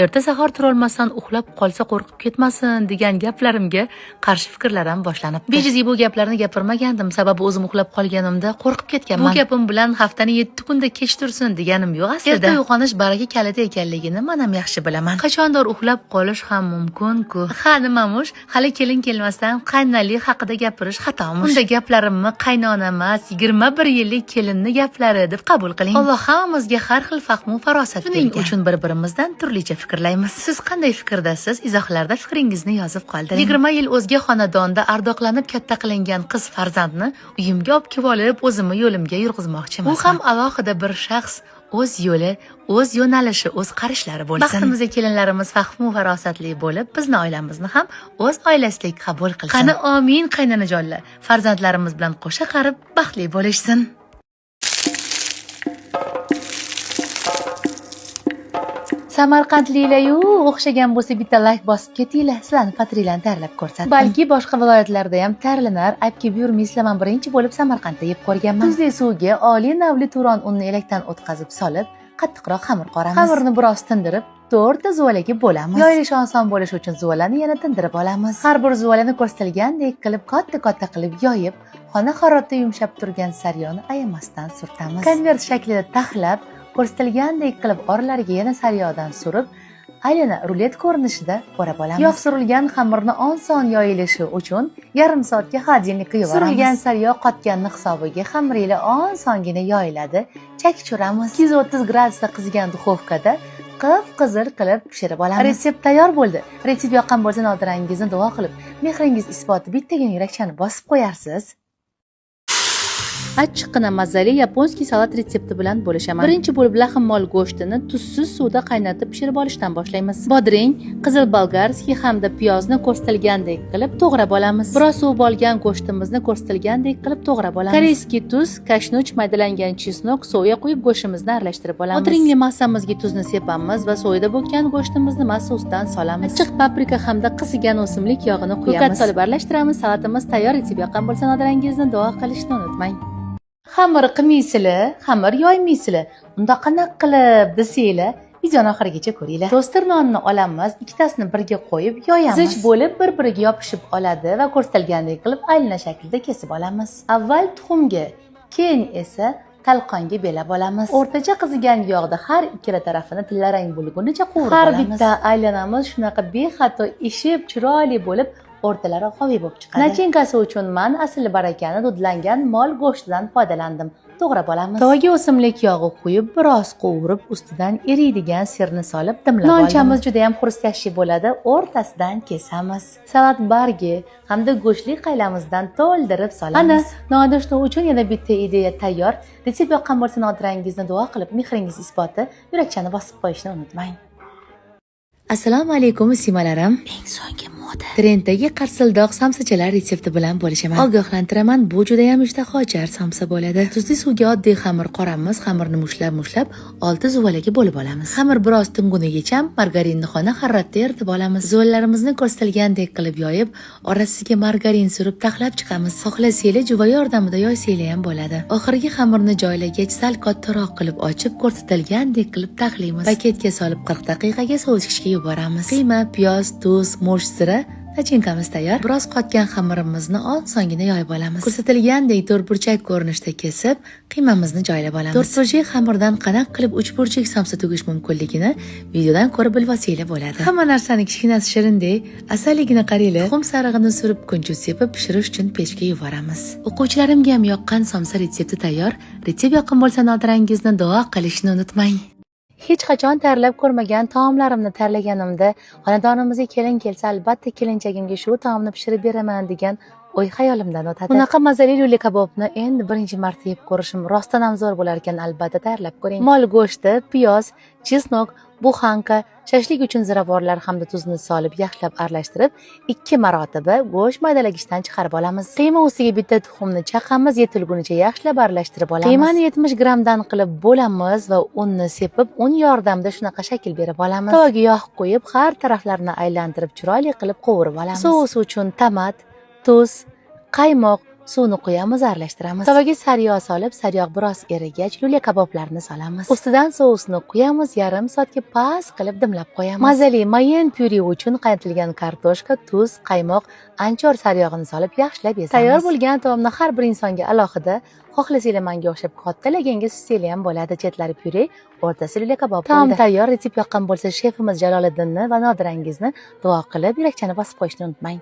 Erta sahar turolmasdan uxlab qolsa qo'rqib ketmasin degan gaplarimga qarshi fikrlar ham boshlanibdi. Bejizga bu gaplarni gapirmagandim, sababi o'zim uxlab qolganimda qo'rqib ketganman. Bu gapim bilan haftani 7 kunda kech tursin deganim yo'q aslida. Erta uyg'onish baraka kaliti ekanligini men ham yaxshi bilaman. Qachondir uxlab qolish ham mumkin-ku. Ha, nimamush, hali kelin kelmasdan qaynonalik haqida gapirish xatomish. Unda gaplarimni qaynona emas, 21 yillik kelinni gaplari deb qabul qiling. Alloh hammamizga har xil fahmu farosat bergan. Shuning uchun bir-birimizdan turlicha fikrlaymiz. Siz qanday fikrdasiz? Izohlarda fikringizni yozib qoldiring. 20 yil o'zga xonadonda ardoqlanib katta qilingan qiz farzandni uyimga olib kelib olib, o'zimni yo'limga yurg'izmoqchi emasman. U ham alohida bir shaxs, o'z yo'li, o'z yo'nalishi, o'z qarashlari bo'lsin. Baxtimizga kelinlarimiz fahmu farosatli bo'lib, bizni oilamizni ham o'z oilasidek qabul qilsin. Qani omin qaynanajonlar, farzandlarimiz bilan qo'sha qarib baxtli bo'lishsin. Samarqandliklar-yu o'xshagan bo'lsa bitta like bosib ketinglar. Sizlarni patrilarni tayyorlab ko'rsatdim. Balki boshqa viloyatlarda ham tayyorlanar. Ayb kelib yurmaysizlar, men birinchi bo'lib Samarqandda yeb ko'rganman. Tuzli suvga oliy navli turon unni elakdan o'tkazib solib, qattiqroq xamir qoramiz. Xamirni biroz tindirib, 4 ta zuvalaga bo'lamiz. Yoyilishi oson bo'lishi uchun zuvalani yana tindirib olamiz. Har bir zuvalani ko'rsatilgandek qilib katta-katta qilib yoyib, xona haroratida yumshab turgan saryoni ayamasdan surtamiz. Konvert shaklida taxlab, ko'rsatilgandek qilib oralariga yana sariyog'dan surib, aylana rulet ko'rinishida o'rab olamiz. Yog' surilgan xamirni oson yoyilishi uchun yarim soatga xolodilnikka yuboramiz. Surilgan sariyog' qotganni hisobiga xamir ila osongina yoyiladi. Chakich uramiz. 230 gradusda qizigan duxovkada qip-qizil qilib pishirib olamiz. Retsept tayyor bo'ldi. Retsept yoqqan bo'lsa nodirangizni duo qilib, mehringiz isboti bittagina yurakchani bosib qo'yarsiz. Achchiqqina mazali yaponskiy salat retsepti bilan bo'lishaman. Birinchi bo'lib lahm mol go'shtini tuzsiz suvda qaynatib pishirib olishdan boshlaymiz. Bodring, qizil bolgarskiy hamda piyozni ko'rsatilgandek qilib to'g'rab olamiz. Biroz suvib olgan go'shtimizni ko'rsatilgandek qilib to'g'rab olamiz. Koreyskiy tuz, kashnuch, maydalangan chesnok, soya quyib go'shtimizni aralashtirib olamiz. Bodringli massamizga tuzni sepamiz va soyada bo'kkan go'shtimizni massa ustidan solamiz. Achchiq paprika hamda qizigan o'simlik yog'ini quyamiz. Ko'kat solib aralashtiramiz. Salatimiz tayyor. Retsept yoqqan bo'lsa nodirangizni duo qilishni unutmang. Xamir qilmaysizlar, xamir yoymaysizlar. Unda qanaqa qilib desanglar, videoni oxirigacha ko'ringlar. Toster nonni olamiz, ikkitasini birga qo'yib yoyamiz. Zich bo'lib bir-biriga yopishib oladi va ko'rsatilgandek qilib aylana shaklida kesib olamiz. Avval tuxumga, keyin esa talqonga belab olamiz. O'rtacha qizigan yog'da har ikkala tarafini tillarang bo'lgunicha qovurib olamiz. Har bitta aylanamiz shunaqa bexato ishib chiroyli bo'lib o'rtalari g'oviy bo'lib chiqadi. Nachinkasi uchun men asl barakani dudlangan mol go'shtidan foydalandim. To'g'rab olamiz. Tovaga o'simlik yog'i quyib, biroz qovurib, ustidan eriydigan sirni solib dimlab oldim. Nonchamiz juda ham xurustyashi bo'ladi, o'rtasidan kesamiz. Salat bargi hamda go'shtli qaylamizdan to'ldirib solamiz. Ana, nonushta uchun yana bitta ideya tayyor. Retsept yoqqan bo'lsa nodirangizni duo qilib, mehringiz isboti yurakchani bosib qo'yishni unutmang. Assalomu alaykum simalarim. Eng so'nggi moda. Trenddagi qarsildoq somsachalar retsepti bilan bo'lishaman. Ogohlantiraman, bu juda ham ishtahochar somsa bo'ladi. Tuzli suvga oddiy xamir qoramiz, xamirni mushlab-mushlab 6 zuvalaga bo'lib olamiz. Xamir biroz tingunigacha margarinni xona haroratda eritib olamiz. Zuvalarimizni ko'rsatilgandek qilib yoyib, orasiga margarin surib taxlab chiqamiz. Xohlasanglar juva yordamida yoysanglar ham bo'ladi. Oxirgi xamirni joylagach sal kattaroq qilib ochib, ko'rsatilgandek qilib taxlaymiz. Paketga solib 40 daqiqaga sovutgichga yuboramiz. Qiyma, piyoz, tuz, murch, zira nachinkamiz tayyor. Biroz qotgan xamirimizni osongina yoyib olamiz. Ko'rsatilgandek to'rtburchak ko'rinishda kesib, qiymamizni joylab olamiz. To'rtburchak xamirdan qanaqa qilib uchburchak somsa tugish mumkinligini videodan ko'rib bilib olsanglar bo'ladi. Hamma narsani kichkinasi shirindek, asalligini qaranglar. Tuxum sarig'ini surib, kunjut sepib pishirish uchun pechga yuboramiz. O'quvchilarimga ham yoqqan somsa retsepti tayyor. Retsept yoqqan bo'lsa nodirangizni duo qilishni unutmang. Hech qachon tayyorlab ko'rmagan taomlarimni tayyorlaganimda xonadonimizga kelin kelsa albatta kelinchagimga shu taomni pishirib beraman degan o'y xayolimdan o'tadi. Bunaqa mazali luli kabobni endi birinchi marta yeb ko'rishim rostdan ham zo'r bo'lar ekan, albatta tayyorlab ko'ring. Mol go'shti, piyoz, chesnok, buxanka, shashlik uchun ziravorlar hamda tuzni solib yaxshilab aralashtirib, 2 marotaba go'sht maydalagichdan chiqarib olamiz. Qiyma ustiga bitta tuxumni chaqamiz, yetilgunicha yaxshilab aralashtirib olamiz. Qiymani 70 grammdan qilib bo'lamiz va unni sepib, un yordamida shunaqa shakl berib olamiz. Tovaga yog' qo'yib, har taraflarini aylantirib chiroyli qilib qovurib olamiz. Sous uchun tomat, tuz, qaymoq, Suvni quyamiz, aralashtiramiz. Tovaga sariyog' solib, sariyog' biroz erigach, lule kaboblarni solamiz. Ustidan sousni quyamiz, yarim soatga past qilib dimlab qo'yamiz. Mazali mayen pyure uchun qaynatilgan kartoshka, tuz, qaymoq, anchor sariyog'ini solib yaxshilab ezamiz. Tayyor bo'lgan taomni har bir insonga alohida, xohlasanglar menga o'xshab katta laganga sutsanglar ham bo'ladi. Chetlari pyure, o'rtasi lule kabob bo'ldi. Taom tayyor. Retsept yoqqan bo'lsa, shefimiz Jaloliddinni va Nodirangizni duo qilib, yurakchani bosib qo'yishni unutmang.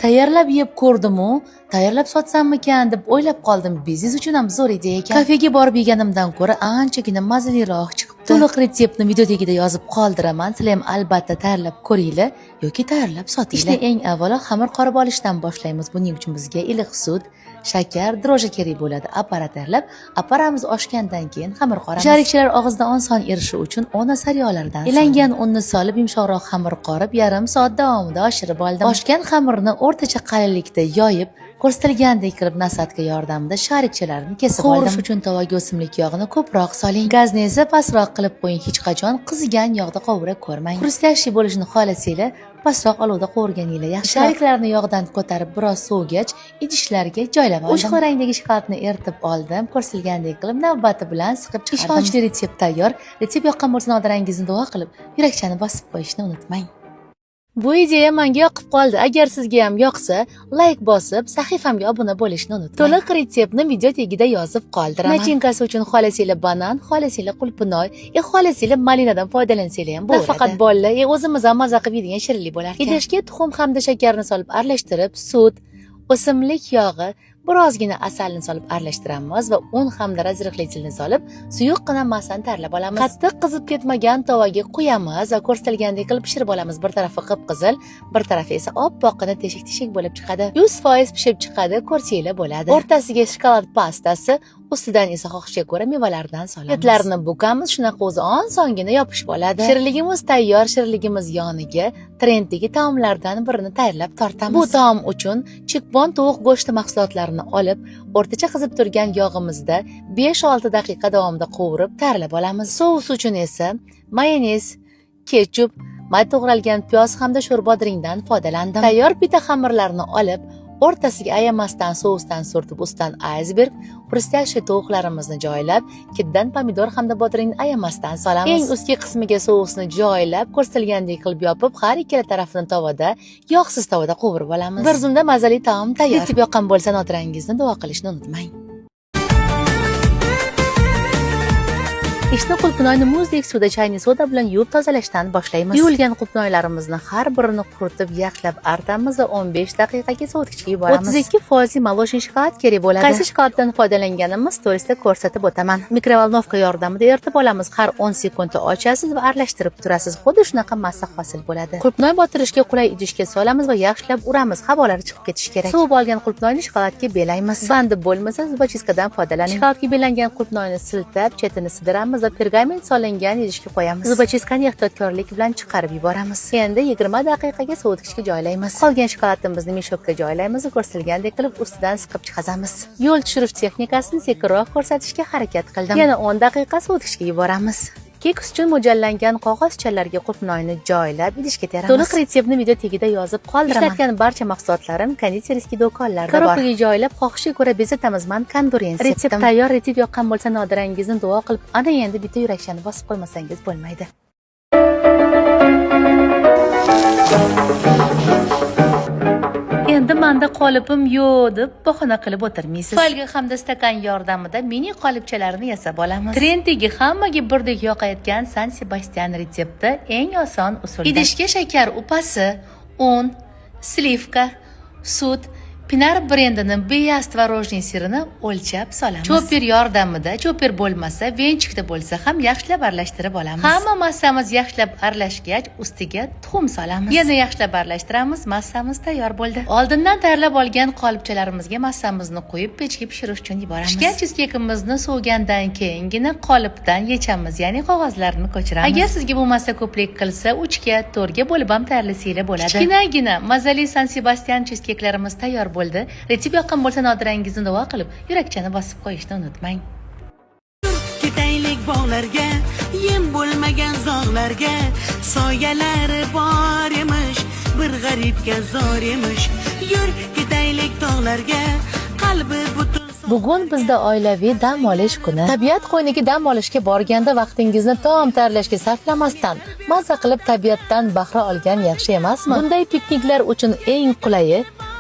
Tayyorlab yeb ko'rdim-u, tayyorlab sotsammikan deb o'ylab qoldim. Biznes uchun ham zo'r ideya ekan. Kafega borib yeganimdan ko'ra anchagina mazaliroq chiqibdi. To'liq retseptni video tagida yozib qoldiraman. Sizlar ham albatta tayyorlab ko'ringlar yoki tayyorlab sotinglar. Ishni eng avvalo xamir qorib olishdan boshlaymiz. Buning uchun bizga iliq sut, shakar, drojka kerak bo'ladi. Apparat tayyorlab, apparamiz oshgandan keyin xamir qoramiz. Sharikchalar og'izda oson erishi uchun ona sariyog'lardan elangan unni solib, yumshoqroq xamir qorib, yarim soat davomida oshirib oldim. Oshgan xamirni o'rtacha qalinlikda yoyib, ko'rsatilgandek qilib nasatka yordamida sharikchalarni kesib oldim. Qovurish uchun tovaga o'simlik yog'ini ko'proq soling. Gazni esa pastroq qilib qo'ying. Hech qachon qizigan yog'da qovura ko'rmang. Xrustящий bo'lishini xohlasanglar, pastroq olovda qovurganinglar yaxshi. Shariklarni yog'dan ko'tarib biroz sovugach, idishlarga joylab oldim. Uch xil rangdagi shokoladni eritib oldim. Ko'rsatilgandek qilib navbati bilan siqib chiqardim. Ishonchli retsept tayyor. Retsept yoqqan bo'lsa, Nodirangizni duo qilib, yurakchani bosib qo'yishni unutmang. Bu ideya menga yoqib qoldi. Agar sizga ham yoqsa, like bosib, sahifamga obuna bo'lishni unutmang. To'liq retseptni video tagida yozib qoldiraman. Nachinkasi uchun xohlasanglar banan, xohlasanglar qulpinoy, xohlasanglar malinadan foydalansanglar ham bo'ladi. Nafaqat bolalar, o'zimiz ham maza qilib yeydigan shirinlik bo'lar ekan. Idishga tuxum hamda shakarni solib aralashtirib, sut, o'simlik yog'i, birozgina asalni solib aralashtiramiz va un hamda razrixlitelni solib, suyuqqina massani tayyorlab olamiz. Qattiq qizib ketmagan tovaga quyamiz va ko'rsatilgandek qilib pishirib olamiz. Bir tarafi qip-qizil, bir tarafi esa oppoqqina teshik-teshik bo'lib chiqadi. 100% pishib chiqadi, ko'rsanglar bo'ladi. O'rtasiga shokolad pastasi, ustidan esa xohishga ko'ra mevalardan solamiz. Etlarni bukamiz, shunaqa o'zi osongina yopishib oladi. Shirinligimiz tayyor. Shirinligimiz yoniga trenddagi taomlardan birini tayyorlab tortamiz. Bu taom uchun chekpon tovuq go'shti mahsulotlarini olib, o'rtacha qizib turgan yog'imizda 5-6 daqiqa davomida qovurib tayyorlab olamiz. Sous uchun esa mayonez, ketchup, may to'g'ralgan piyoz hamda sho'rva-bodringdan foydalandim. Tayyor pita xamirlarini olib, o'rtasiga ayamasdan sousdan surtib, ustidan aysberg, xrustящий tovuqlarimizni joylab, kiddan pomidor hamda bodringni ayamasdan solamiz. Eng ustki qismiga sousni joylab, ko'rsatilgandek qilib yopib, har ikkala tarafini tovada, yog'siz tovada qovurib olamiz. Bir zumda mazali taom tayyor. Retsept yoqqan bo'lsa, Nodirangizni duo qilishni unutmang. Ishni qulpinoyni muzdek suvda chayni soda bilan yuvib tozalashdan boshlaymiz. Yuvilgan qulpinoylarimizni har birini quritib, yaxshilab artamiz va 15 daqiqaga sovutgichga yuboramiz. 32% молочный shokolad kerak bo'ladi. Qaysi shokoladdan foydalanganimiz to'g'risida ko'rsatib o'taman. Mikrovolnovka yordamida eritib olamiz. Har 10 sekundda ochasiz va aralashtirib turasiz. Xuddi shunaqa massa hosil bo'ladi. Qulpinoy botirishga qulay idishga solamiz va yaxshilab uramiz. Havolari chiqib ketishi kerak. Sovib olgan qulpinoyni shokoladga belaymiz. Bandi bo'lmasa, zubochiskadan foydalaning. Shokoladga belangan qulpinoyni siltab, chetini sidiramiz va pergament solingan idishga qo'yamiz. Zubochiskani ehtiyotkorlik bilan chiqarib yuboramiz. Endi 20 daqiqaga sovutgichga joylaymiz. Qolgan shokoladimizni meshokka joylaymiz va ko'rsatilgandek qilib ustidan siqib chiqazamiz. Yo'l tushirish texnikasini sekinroq ko'rsatishga harakat qildim. Yana 10 daqiqa sovutgichga yuboramiz. Keks uchun mo'ljallangan qog'ozchalarga qulpinoyni joylab idishga teramiz. To'liq retseptni video tagida yozib qoldiraman. Ishlatgan barcha mahsulotlarim konditerskiy do'konlarda bor. Korobkaga joylab, xohishga ko'ra bezatamiz. Man konduren sepdim. Retsept tayyor. Retsept yoqqan bo'lsa, Nodirangizni duo qilib, ana endi bitta yurakchani bosib qo'ymasangiz bo'lmaydi. Endi menda qolipim yo'q deb bahona qilib o'tirmaysiz. Folga hamda stakan yordamida mini qolipchalarni yasab olamiz. Trenddagi hammaga birdek yoqayotgan San Sebastian retsepti eng oson usulda. Idishga shakar upasi, un, slivka, sut, Pinar brendini beyaz tvorожный sirini o'lchab solamiz. Choper yordamida, choper bo'lmasa, venchikda bo'lsa ham yaxshilab aralashtirib olamiz. Hamma massamiz yaxshilab aralashgach, ustiga tuxum solamiz. Yana yaxshilab aralashtiramiz, massamiz tayyor bo'ldi. Oldindan tayyorlab olgan qolipchalarimizga massamizni qo'yib, pechga pishirish uchun yuboramiz. Pishgan chizkekimizni sovigandan keyingina qolipdan yechamiz, ya'ni qog'ozlarni ko'chiramiz. Agar sizga bu massa ko'plik qilsa, 3 ga, 4 ga bo'lib ham tayyorlasanglar bo'ladi. Kichkinagina mazali San Sebastian chizkeklarimiz tayyor bo'ldi. Retsept yoqqan bo'lsa, Nodirangizni duo qilib, yurakchani bosib qo'yishni unutmang. Ketaylik bog'larga, yem bo'lmagan zog'larga, soyalari bor emish, bir g'aribga zor emish. Yur ketaylik tog'larga, Qalbi butun. Bugun bizda oilaviy dam olish kuni. Tabiat qo'yniga dam olishga borganda vaqtingizni taom tayyorlashga sarflamasdan, mazza qilib tabiatdan bahra olgan yaxshi emasmi? Bunday pikniklar uchun eng qulayi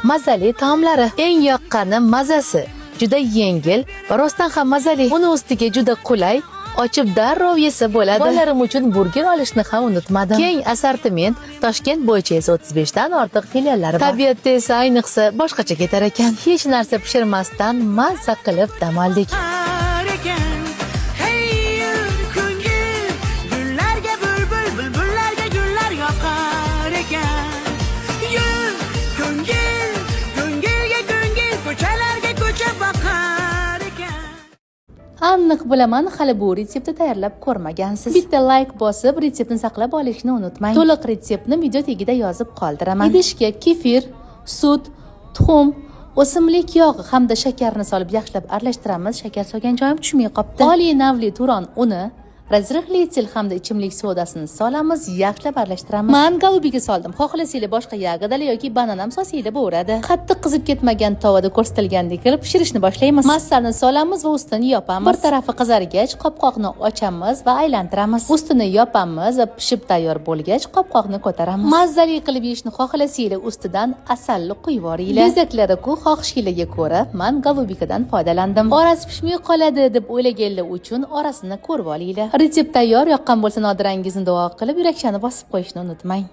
mazali taomlari. Eng yoqqani mazasi. Juda yengil va rostdan ham mazali. Uni ustiga juda qulay, ochib darrov yesa bo'ladi. Bolalarim uchun burger olishni ham unutmadim. Keng assortiment, Toshkent bo'yicha esa 35 dan ortiq filiallari bor. Tabiatda esa ayniqsa boshqacha ketar ekan. Hech narsa pishirmasdan mazza qilib dam oldik. Oqar ekan. Hey, yur ko'ngil, gullarga bulbul, bulbullarga gullar yoqar ekan. Yur ko'ngil, ko'ngilga ko'ngil, ko'chalarga ko'cha boqar ekan. Aniq bilaman, hali bu retseptni tayyorlab ko'rmagansiz. Bitta layk bosib, retseptni saqlab olishni unutmang. To'liq retseptni video tagida yozib qoldiraman. Idishga kefir, sut, tuxum, o'simlik yog'i hamda shakarni solib yaxshilab aralashtiramiz. Shakar solgan joyim tushmay qolibdi. Oliy navli turon uni, разрыхлитель hamda ichimlik sodasini solamiz, yaxshilab aralashtiramiz. Man голубика soldim. Xohlasanglar boshqa ягода lar yoki banan ham solsanglar bo'laveradi. Qattiq qizib ketmagan tovada ko'rsatilgandek qilib pishirishni boshlaymiz. Massani solamiz va ustini yopamiz. Bir tarafi qizargach, qopqoqni ochamiz va aylantiramiz. Ustini yopamiz va pishib tayyor bo'lgach, qopqoqni ko'taramiz. Mazali qilib yeyishni xohlasanglar, ustidan asalni quyib yuboringlar. Bezaklari-ku xohishinglarga ko'ra, man голубика dan foydalandim. Orasi pishmay qoladi deb o'ylaganlar uchun orasini ko'rib olinglar. Retsept tayyor, yoqqan bo'lsa nodirangizni duo qilib, yurakchani bosib qo'yishni unutmang.